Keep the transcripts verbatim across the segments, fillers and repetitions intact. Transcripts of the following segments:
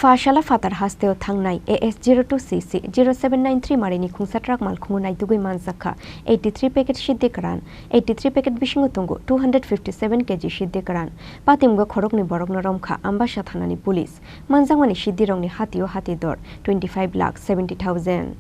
Pha sala phatar hasteo thangnai A S zero two C C zero seven nine three marini khungsa truck malkhungo naitugwi manjakha eighty three packet siddi kwran, eighty three packet bisingo tongo two hundred fifty seven K G siddi kwran. Patimgo khoroknwi borokno romkha Ambasa thanani police. Manjakmani siddirokni hatio hati dor twenty five lakh seventy thousand.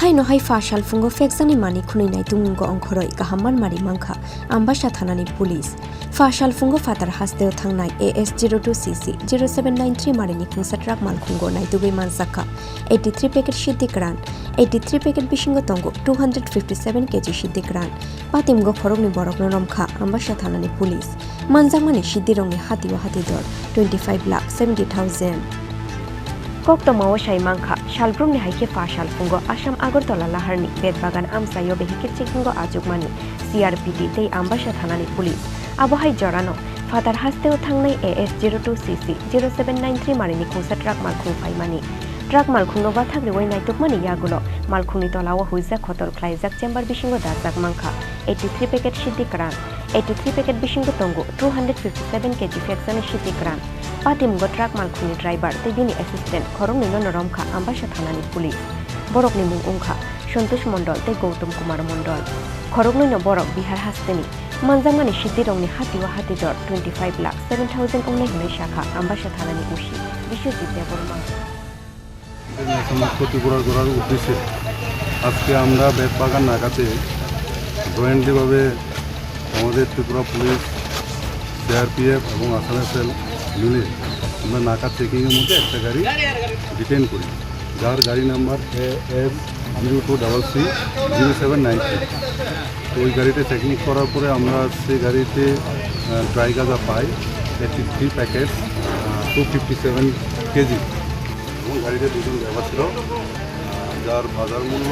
Haino hai pha salphungo phekjaknai manwi khwnwi naitugmungo ongkhorwi kaham manmari mankha Ambasa thanani police. Pha salphungo phatar hasteo thangnai A S zero two C C zero seven nine three marini khungsa truck malkhungo naitugwi manjakha eighty three packet siddi kwran, eighty three packet bisingo tongo two hundred fifty seven K G siddi kwran. Patimgo khoroknwi borokno romkha Ambasa thanani police. Manjakmani siddirokni hatio hati dor twenty five lakh seventy thousand. Koktwmao sai mankha, salbrumni hai khe pha salphungo Assam Agartala laharni Betbagan amchaio vehicle checkingo achukmani C R P T tei Ambasa thanani police. Abo hai jorano phatar hasteo thangnai A S zero two C C zero seven nine three marini khungsa truck malkhung phaimani. Truck malkhungno bathak riwi naitukmani yagulo malkhungni tolao huijak khotol khlaijak chamber bisingo dajak mankha eighty three packet siddi kwran. Eighty three packet bisingo tongo two hundred fifty seven K G phekjaknai siddi kwran. Patimgo truck malkhungni driver tei bini assistant khoroknwino no romkha Ambasa thanani police. Borokni mung wngkha Santosh Mondol tei Gautam Kumar Mondol. Khoroknwino borok Bihar hasteni. Manjakmani siddirokni hatio hati dor twenty five lakh seven thousand wngnai hwnwi sakha Ambasa thanani O C Biswajit Debbarma. International মুক্ত ত্রিপুরার গড়ার উদ্দেশ্যে আজকে আমরা বেতবাগান নাকাতে জয়েন্টলিভাবে আমাদের ত্রিপুরা পুলিশ, সিআরপিএফ এবং আসাম রাইফেল মিলে আমরা নাকা চেকিংয়ের মধ্যে একটা গাড়ি ডিটেইন করি, যার গাড়ি number A S zero two double three zero seven nine three. তো ওই গাড়িটা চেকিং করার পরে আমরা সেই গাড়িতে, আহ, ড্রাই গাঁজা পাই eighty three packet, two fifty seven kg. এবং গাড়িতে দুজন ড্রাইভার ছিল, আহ, যার বাজার মূল্য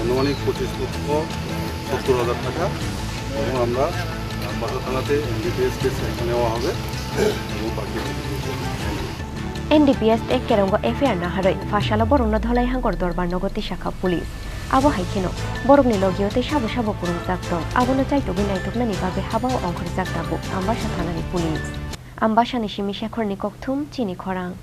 আনুমানিক পঁচিশ লক্ষ সত্তর হাজার টাকা। এবং আমরা, আহ, পাথর থানাতে এনডিপিএস কেস নেওয়া হবে এবং বাকি N D P S tei Kerongo F I R naharwi pha salo borokno Dholai Hangkor Dorbar nogo tisakha police. Abo hai kheno borokni logio tei sabo sabo kwrwngjak tong, abono chaitugwi naituknani bagwi habao ongkhorjak tabuk Ambasa thanani police. Ambasani simi Shekhorni kokthum, chini khorang.